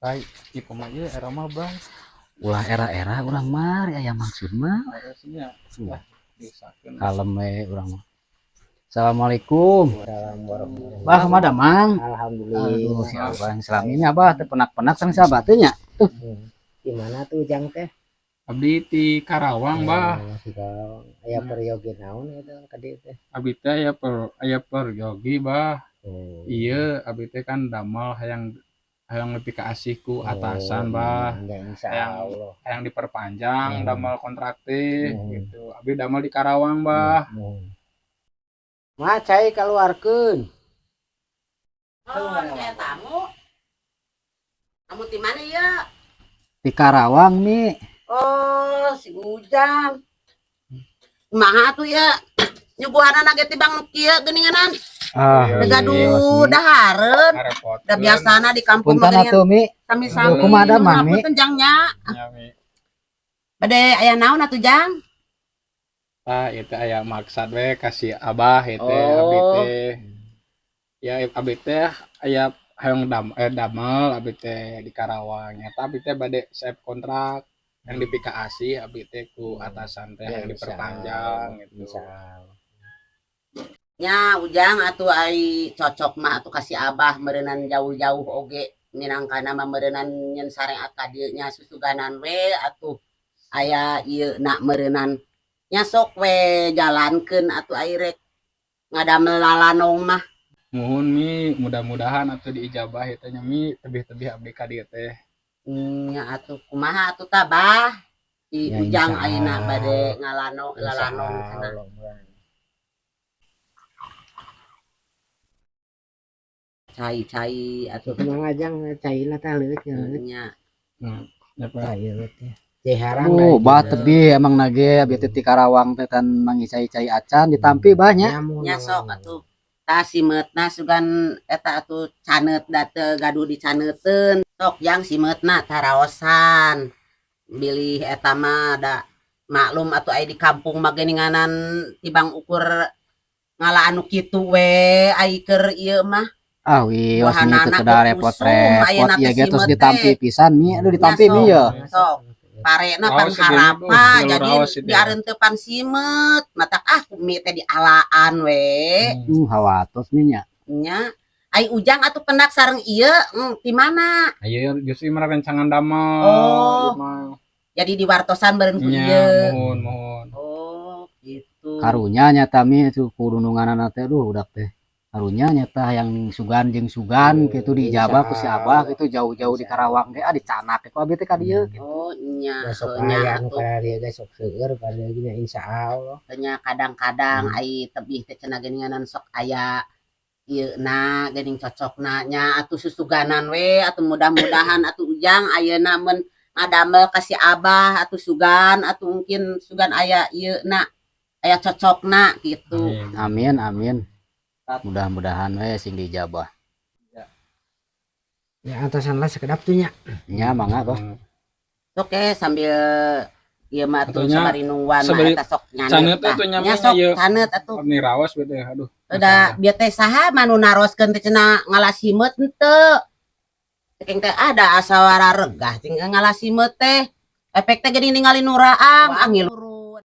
Baik, ieu kumaha ieu era mah, Bah? Ulah era-era urang mah aya maksud mah. Harusnya lah diusahakeun. Kalem we urang mah. Assalamualaikum. Assalamualaikum. Bah, kumaha damang? Alhamdulillah. Aduh, si Abah yang selama ini Abah teu penak-penak sareng sahabat teh nya. Gimana tuh Jang teh? Abdi ti Karawang, Bah. Oh, si Karawang. Aya peryogi naon eta ka dieu teh? Abdi teh aya peryogi, Bah. Oh. Ieu abdi teh kan damel hayang hayang dipikaasih ku atasan, Bah. Ya, insya Hayang Allah. Hayang diperpanjang damel kontrak teh gitu. Abdi damel di Karawang, Bah. Mah cai kaluarkeun. Oh, kayak tamu. Kamu di mana ya? Di Karawang, Mi. Oh, si Ujang. Kumaha tuh ya? Nyuguhanana ge tibang nu kieu geuninganan. Ah, Teu gaduh dahareun. Ngarepotkeun. Da biasana di kampung mah Punten geuningan atuh, Mi. sami-sami. Kumaha damang, Mi? Ngapunten Jang nya. Nya, Mi. Bade aya naon atuh, Jang? Ah, itu aya maksad we ka si Abah ieu teh abdi Oh. teh. Ya abdi teh aya hayang damel abdi teh di Karawang. Nyata abdi teh bade save kontrak yang dipikaasih abdi teh ku atasan teh Ya, yang insya diperpanjang Allah. gitu. Insya Allah. Nya Ujang atuh ai cocok mah atuh ka si Abah meureunnan jauh-jauh oge minangkana mah meureunnan nyen sareat ka dieu nya susuganan we atuh aya ieu na meureunnan nya sok we jalankeun atuh ai rek ngadamel lalanong mah. Muhun, Mi, mudah-mudahan atuh diijabah ieu teh nya, Mi, tebih-tebih abdi ka dieu teh. Nya atuh kumaha atuh tah, Bah? Si Ya, Ujang insya ayeuna Allah. Bade ngalano Insya lalanong cenah. Allah. Cai-cai atuh. Sok mangga Jang caina tah leuit nya leuit. Nya. Ya, Pak. Cai leuit teh. Cai harang Oh, da bah ieu. Tebih emang nage abdi teh ti Karawang teh tan mangi cai-cai acan ditampi, Bah, nya. Ya, mun. Nya sok atuh. Tah simeutna sugan eta atuh caneut da teu gaduh dicaneuteun. Sok Jang simeutna taraosan. Bilih eta mah da maklum atuh ai di kampung mah geuninganan tibang ukur ngala anu kitu we ai keur ieu mah. Ah, wios Mi teu Buahanana kedah keur usum repot-repot ayeuna ieu teh ge tos simeut ditampi teh. pisan, Mi. Aduh, Nya ditampi, Mi sok. ya. Sok. Parena pan Raos segini, harapa Bu. Jalur jadi raos itu ya. diarenteupan simeut. Matak ah ku Mi teh dialaan we. Hawatos Mi nya. Nya. Ai Ujang atuh pendak sareng ieu ti mana? Ayo justru mah rencangan damel. Oh. Ieu mah. Jadi diwartosan bareng ku Nya, ieu. Muhun, muhun. Oh, gitu. Karunya nyata, Mi, itu kudununganana teh aduh udak teh. Karunya nyata yang sugan jeung sugan gitu diijabah ku si Abah gitu jauh-jauh di Karawang ge ah dicanak ku abdi teh ka dieu gitu. Oh, nya Besok nya aya nu atuh. ka dieu ge sok seueur ka dieu ge nya insya Allah. Nya kadang-kadang ai tebih teh cenah geuninganan sok aya ieu na geuning cocokna nya atuh susuganan we atuh mudah-mudahan atuh Ujang ayeuna mun ngadamel ka si Abah atuh sugan atuh mungkin sugan aya ieu na aya cocokna gitu. Amin. Amin amin. Mudah-mudahan we sing diijabah. Ya antosan lah sekedap tuh nya. Nya mangga, Bah. Oke sambil ieu mah atuh Atunya, sabari nungguan mah sabari eta sok nyaneut caneut tah. atuh nya, Nya Mi, sok ieu. Caneut atuh. Abdi raos we teh aduh. Da bieu teh saha mah nu naroskeun teh cenah ngala simeut henteu. Cekeng teh ada asa wararegah cing ngala simeut teh. Efek teh geuning ningali nu raang ah ngilu.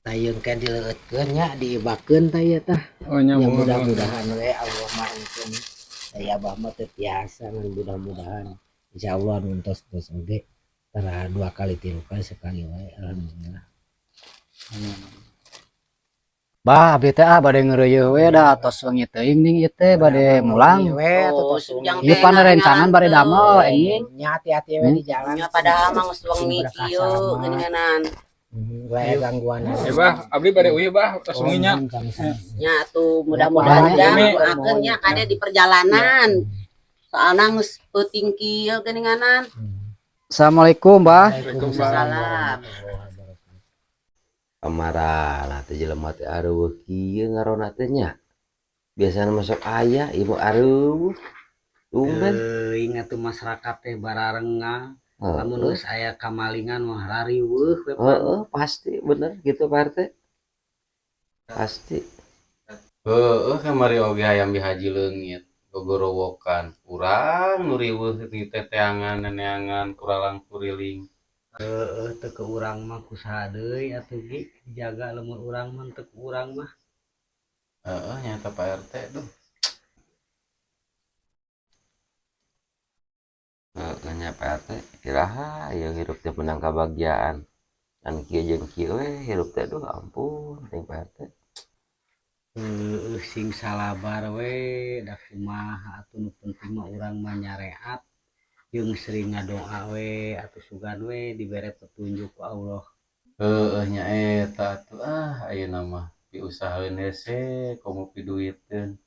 Tayung kan dileueutkeun nya diibakeun tah ieu tah. Oh nya Ya muhun. Mudah-mudahan we Allah marengkeun. Saya Abah mah teu tiasa ngan mudah-mudahan insyaallah nuntos-tos oge. Tara dua kali tilu kali sekali wae alhamdulillah. Bah, abdi teh ah bade ngeureuyeuh we da tos wengi teuing ning ieu teh bade mulang. We atuh Oh, tos Ujang Ieu teh pan rencangan bade damel enjing. Nya hati-hati we di jalan. Nya padahal mah geus wengi Berkah kieu sama. geuninganan. Wae gangguan. Eh Bah, abdi bade uih, Bah, tos wengi nya. Nya atuh mudah-mudahan Ya, Jang Mi. doakeun nya kade di perjalanan. Soalna geus peuting kieu geuninganan. Assalamualaikum, Bah. Waalaikumsalam. Amarah teh jelema teh areuweuh kieu ngarona teh nya. Biasana masuk aya ieu mah areuweuh. Tumben. Teuing atuh masyarakat teh bararengah. Lamun Heeh. geus aya kamalingan mah rariweuh we. Heeh, pasti bener gitu Pak RT. Pasti. Heeh, kamari oge hayam dihaji leungit gogorowokan urang nu riweuh teteangan neneangan kuralang kuriling. Heeh, teu ke urang mah kusaha deui atuh Gi, dijaga lembur urang mah teu ku urang mah. Heeh, nyata Pak RT duh. Heeh nya Pak RT, iraha ieu hirup teh menang kabagjaan. Kan kieu jeung kieu we hirup teh aduh ampun teuing Pak RT. Heeh, sing salabar we da kumaha atuh nu penting mah urang mah nyareat jeung sering ngadoa we atuh sugan we dibere petunjuk ku Allah. Heeh nya eta atuh ah ayeuna mah piusahaeun hese komo piduiteun.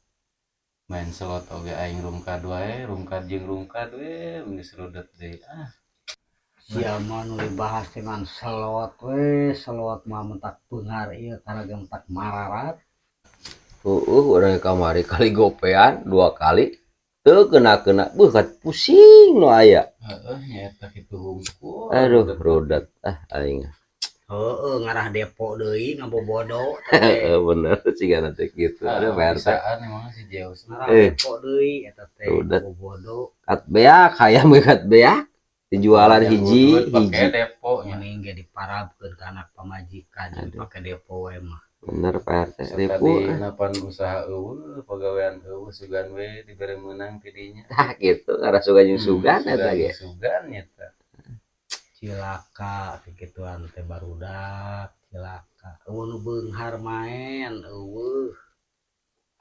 Main slot oge aing rungkad wae, rungkad jeung rungkad we geus rudet deui ah. Sia mah nu dibahas teh ngan slot we, slot mah mentak beunghar ieu karena mentak mararat. Heeh, urang kamari kali gopean 2 kali teu kena-kena beuh kat pusing nu aya. Heeh nya eta kitu hungkul. Aduh rudet ah aing. Heeh, ngarah depo deui ngabobodo Heeh bener sigana teh kitu. Aduh Pak RT. Bisaan emang si Zeus. Ngarah depo deui eta teh ngabobodo. Kat beak hayam ge kat beak dijualan hiji hiji. Pake depo nya. Mending ge diparabkeun ka anak pamajikan pake depo we mah. Bener Pak RT depo. Napan usaha eueuh pagawean eueuh sugan we dibere meunang ti dinya. Tah kitu ngarah sugan jeung sugan eta ge. Sugan eta. Cilaka kikituan teh barudak cilaka eueuh nu beunghar maen eueuh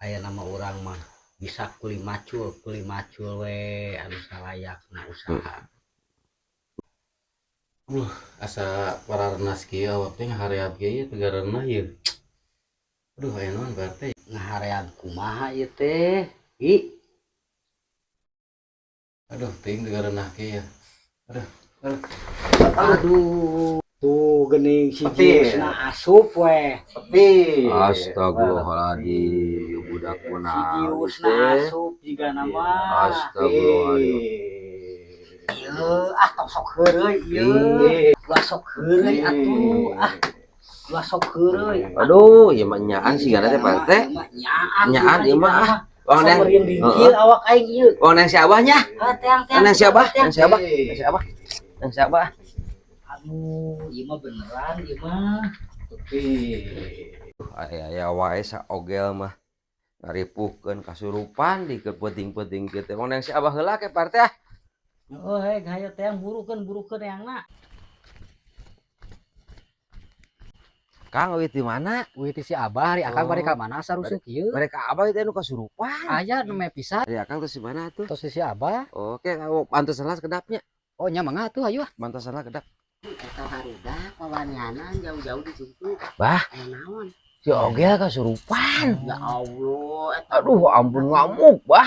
aya nama urang mah bisa kuli macul we anu salayakna usaha. Asa pararenas kieu awak teh ngahareat ge ieu teu gareunah ieu. Aduh aya naon Pak RT? Ngahareat kumaha ieu teh? Ih. Aduh teuing teu gareunah kieu ya. Aduh. Aduh. Aduh. Tuh geuning si Zeusna asup we. Astagfirullahaladzim, budak Si kunaon Zeusna teh. asup jigana mah. Astagfirullahaladzim. Ieu ah tong sok heureuy ieu. Ulah sok heureuy atuh ah. Ulah sok heureuy. Aduh, ieu mah nyaan sigana teh Pak RT. Nyaan. Nyaan ieu mah ah. Wong neng heeh awak aing ieu. Wong neng si Abah nya. Teang teang. Neng si Abah, neng si Abah, neng si Abah. Neng si Abah. Aduh, ieu mah beneran ieu mah. Aya wae saogel mah ngaripuhkeun kasurupan di keur peuting-peuting kieu teh. Wong neng si Abah heula ke Pak RT ah. Oh, hei, hayo teang burukeun eangna. Kang euy di mana? Euy ti si Abah ari akang bari ka mana asa rusuh kieu? Bari ka Abah teh nu kasurupan. Aya nu meh pisan. Ari akang teh si mana atuh? Tos si Abah. Oke, pantesan lah kedapnya. Oh nya mangga atuh hayu ah. Pantesan lah kedap. Eta harudak wawanianan jauh-jauh di situ. Bah. Aya naon? Si Ogel kasurupan. Ya Allah, eta. Aduh ampun ngamuk bah.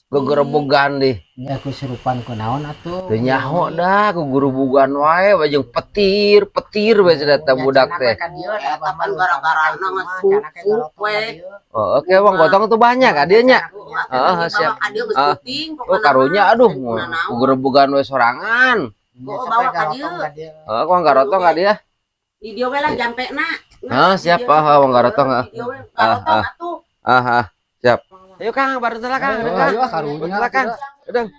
Gegerebogan deh. Nya kesurupan kunaon atuh? Teu nyaho dah kugurubugan wae jeung petir-petir we cenah eta budak teh. Eta pan gara-garana ngasup we. Oh, oke bang gotong tuh banyak ka dieu nya. Heeh, siap. Oh, karunya aduh kugurubugan we sorangan. Oh, bawa ka dieu. Heeh, kok garotong ka dieu? Di dieu we lah jampena. Heeh, siap. Ah, wong garotong heeh. Garotong atuh. Ah, siap. Ayo Kang, baru telah Kang. Ayo karunya. Telah Kang. Udah.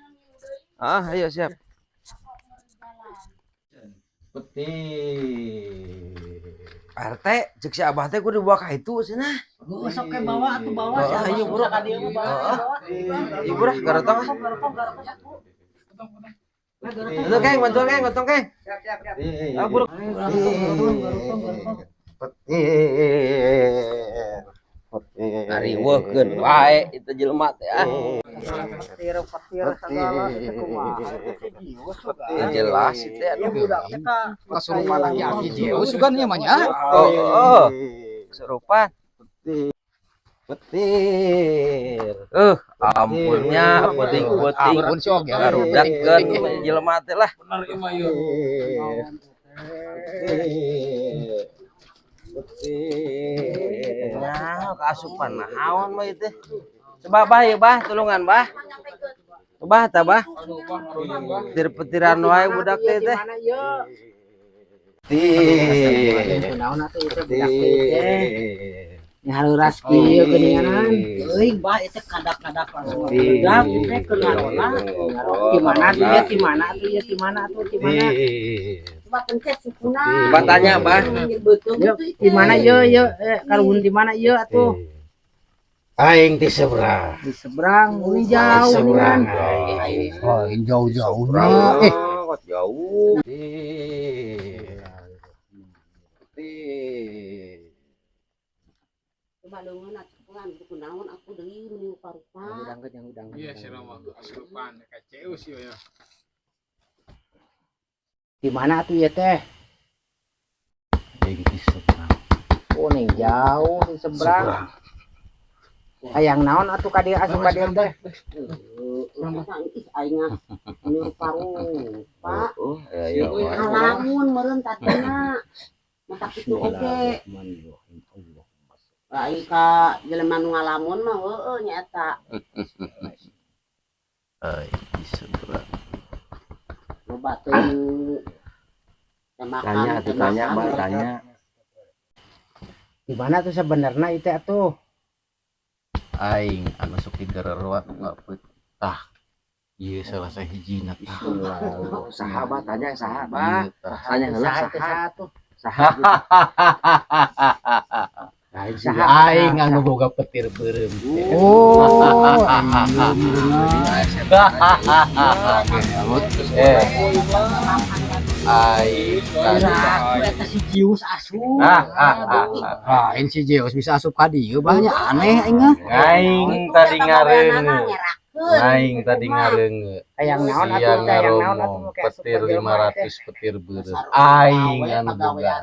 Ah, ayo siap. Petir. RT, cek si Abah teh kudu dibawa ka itu cenah. Gua sok ke bawa atuh bawa si Abah. Ayo bro. Ka dieu mah bawa. Ieu bro, garotong ah. Itu Kang, bantuan Kang, gotong Kang. Siap, siap, siap. Ah, bro. Petir. Petir. Ngariweuhkeun wae itu jelema teh ah. Petir-petir segala itu kumaha itu si Zeus Teu jelas itu aduh. Budaknya ka Kasurupan laki-laki Zeus sugan ieu mah nya. Oh, oh. Kesurupan. Petir. Ampunnya peuting-peuting. Ampun si Ogel. Ngarudakkeun jelema teh lah. Bener ieu mah ieu. Petir. Petir. Nah, kaasupan naon mah ieu teh. Coba bah ieu bah, tulungan bah. Bah tah bah. Petir-petiran wae budak teh teh. Petir. Kunaon atuh ieu teh budak teh. Nyareuras kieu geuninganan. Euy, bah itu kadak-kadak langsung meledak teh ke ngarona. Di mana tuh ya, di mana tuh ya, di mana tuh, di mana? Coba pencet sukuna. Coba tanya, Bah. Betul. Yo, di mana yo yo karuhun di mana yo atuh? Aing di seberang. Di seberang, ini jauh nih kan. Oh, ini jauh-jauh nah. Eh, Kok jauh. Coba leungeun cepengan buku naon aku deui meni rupa-rupa. Iya, sih mah asupan kaceus ieu ya. Di mana tuh ya teh? Aing di seberang. Oh, nih jauh di seberang. Hayang naon atuh ka dieu asup ka dieu teh? Ih, aing mah meni rupa-rupa. Oh, ya ya. Ngalamun meureun tadina. Matak kitu oge. Aing ka jelema nu ngalamun mah heueuh nya eta. Aing di seberang. Loba teuing tembakan. Tanya tuh tanya, Bah, tanya. Di mana tuh sebenarnya itu atuh? Aing anu sok digereroan nu ngapet. Tah. Ieu salah sahijina tah. Saha, Bah, tanya saha, Bah. Ieu tah. Tanya heula Saha teh saha. saha tuh? Saha gitu. Aing Saha? aing anu boga petir beureum teh. Oh, Eh. Aing tadi. Aku eta si Jius asup. Ah, ini si Zeus bisa asup ka dieu banyak aneh aing ah. Aing tadi ngareungeut. Aing tadi ngareungeut. Hayang naon atuh Sia teh, hayang naon atuh ngaromong nu asup petir ka jelema teh. 500 petir beureum. Aing anu boga.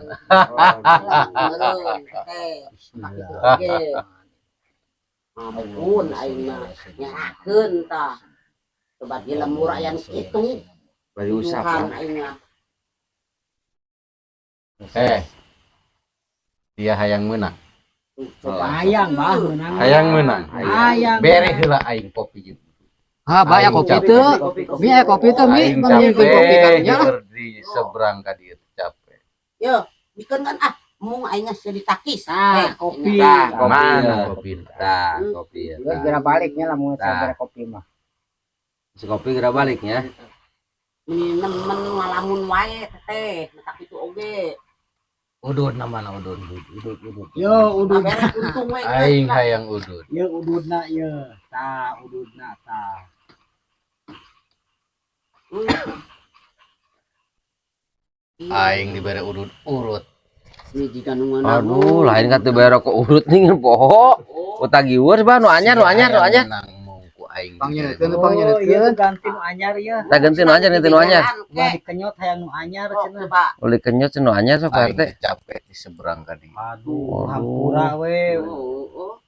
Ampun aing mah nyerakeun tah. Coba di lemur aya nu kitu. Bari usap. Tuhan aing mah. Eh. Dia hayang meunang. Coba Hayang bah meunang. Hayang meunang. Hayang. Bere heula aing kopi jeung. Ah, banyak Aing kopi capek. teu. Mi aya kopi teu mi, Aing nyieun kopi capek karunya. keur di seberang ka dieu capek. Yo, bikeun kan ah, mung aing geus ditakis. Tah, kopi. Tah, kopi. Mana ya. kopi? Tah, kopi ya. Geus geura baliknya lamun Tah. sabaraha kopi mah. Si kopi geura baliknya. Meni nemen ngalamun wae teh, matak kitu oge. Udud namana udud. Udud udud. Yo udud. Kabere untung we. Aing hayang udud. Ye ududna ye. Tah ududna tah. Aing dibere udud urut. Ini jika nu ngeunah. Aduh, lain ka teu bayar rokok urut nih poho. Utang giweur bah nu anyar nu anyar nu anyar. Menang mung ku aing. Pang dibere nyeunetkeun pang Oh, ieu nyeunetkeun. ganti nu anyar ye. Tah ganti nu anyar ganti nu anyar. Ulah dikenyot hayang nu anyar cenah. Coba. Uli kenyot cenah nu anyar sok Aing RT. capek di seberang ka dieu. Aduh, hampura we. Oh,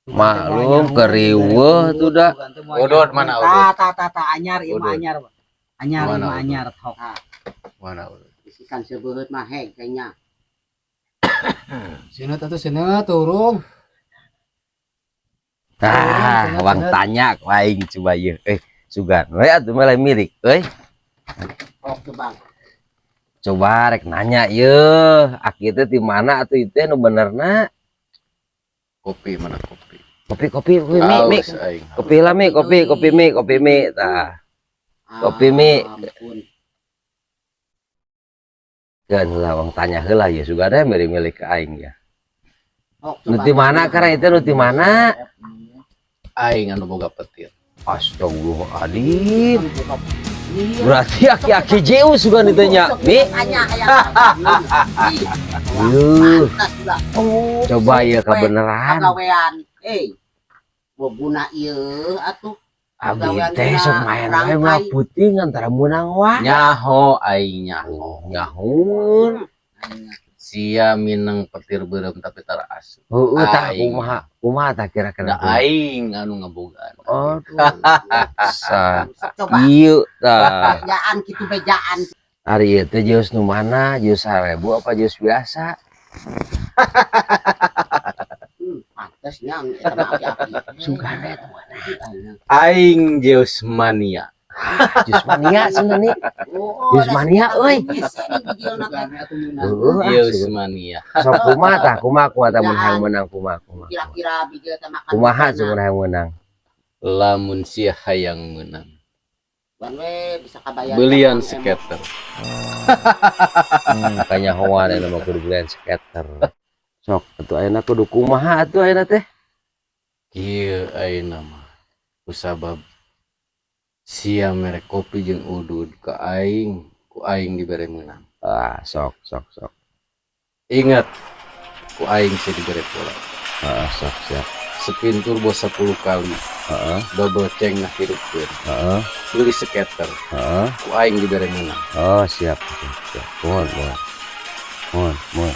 Maklum keriweuh tuh dah. Udud mana udud? Tah tah tah tah anyar ieu mah Udud. anyar. Anyar ieu Mana mah udud? anyar tok. Mana udud? Isikan sebeuheut mah heg kayaknya. Sieun atuh sieun turung. Tah, wang tanya ku aing coba ieu. Eh, sugan we atuh mah lain milik euy. Oke, Bang. Coba rek nanya ieu, aki teh di mana atuh ieu teh nu benerna? Kopi mana kopi? Kopi kopi kopi mi mi. Haus aing. Kopi lah mi, kopi kopi mi, kopi mi tah. Kopi mi. Ampun. Kan lah wang tanya heula ya sugan teh milik-milik ke aing ya. Oh, Nu di mana karena itu nu di mana? Aing anu boga petir. Astagfirullahaladzim. Berarti aki-aki Zeus sugan itu nya. Mi. Tanya hayang. Yuh, Pantas ulah. coba ya kebenaran. Pagawean. Eh. Guna ieu atuh. Abi teh sok main wae mah puting antara meunang wae. Nyaho aing nyaho. Nyahun. Sia mineng petir beureum tapi tara asup. Heueuh tah Aing. kumaha kumaha tah kira-kira. Da aing anu ngabogaan. Aduh. Sa Sok coba. ieu tah. Bejaan kitu bejaan. Ari ieu teh Zeus nu mana? Zeus 1000 apa Zeus biasa? Pantes nya eta mah aki-aki. Sugan we teh mana? Aing Zeus mania. Zeus mania cenah nih. Yusmania euy. Heueuh, ah, Yusmania. Sok kumaha tah, kumaha kumaha tah mun hayang meunang kumaha kumaha. Kira-kira bijil teh makan. Kumaha mun hayang meunang? Lamun sia hayang meunang. Ban we bisa kabayar. Belian skater. Kanyahoan eta mah kudu belian skater. Sok atuh ayeuna kudu kumaha atuh ayeuna teh? Kieu ayeuna mah. Kusabab sia mere kopi jeung udud ka aing, ku aing dibere meunang. Ah, sok sok sok. Ingat, ku aing sia dibere pola. Heeh, sok siap. Spin turbo 10 kali. Heeh, Double ceng na hirupkeun. heeh, Beli skater. heeh. Ku aing dibere meunang. Oh, siap, siap, siap. Mohon, mohon. Mohon, mohon.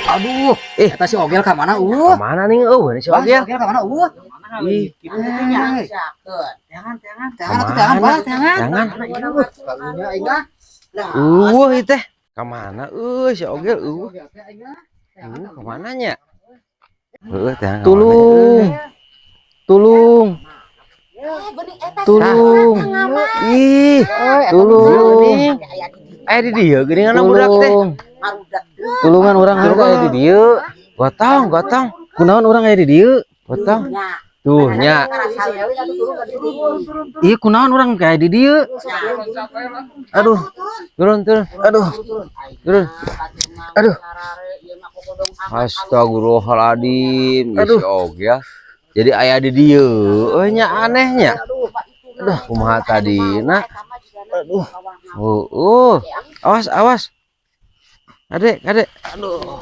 Aduh, eta si Ogel ka mana eueuh? Kemana nih eueuh si Bah, si Ogel? Ogel ka mana eueuh? Ih, Jangan, jangan, jangan atuh jangan, Bah, jangan. jangan. Karunya aing ah. Eueuh ieu teh. Kamana eueuh si Ogel eueuh. Eueuh kamana nya? Heueuh teh. Tulung. Tulung. Tulung. Ih, Tulung. aya di dieu geuningan budak teh. Tulung. Tulungan urang aya di dieu. Gotong, gotong, Kunaon urang aya di dieu? gotong. Tuh nya. Ieu kunaon urang aya di dieu? Aduh, Turun, turun. aduh. Turun. Aduh. Astagfirullahaladzim. Aduh. Si Ogel. Jadi aya di dieu. Euy nya anehnya. Aduh, kumaha tadina? Aduh. Oh, oh. Awas, awas. Adek, adek. Aduh.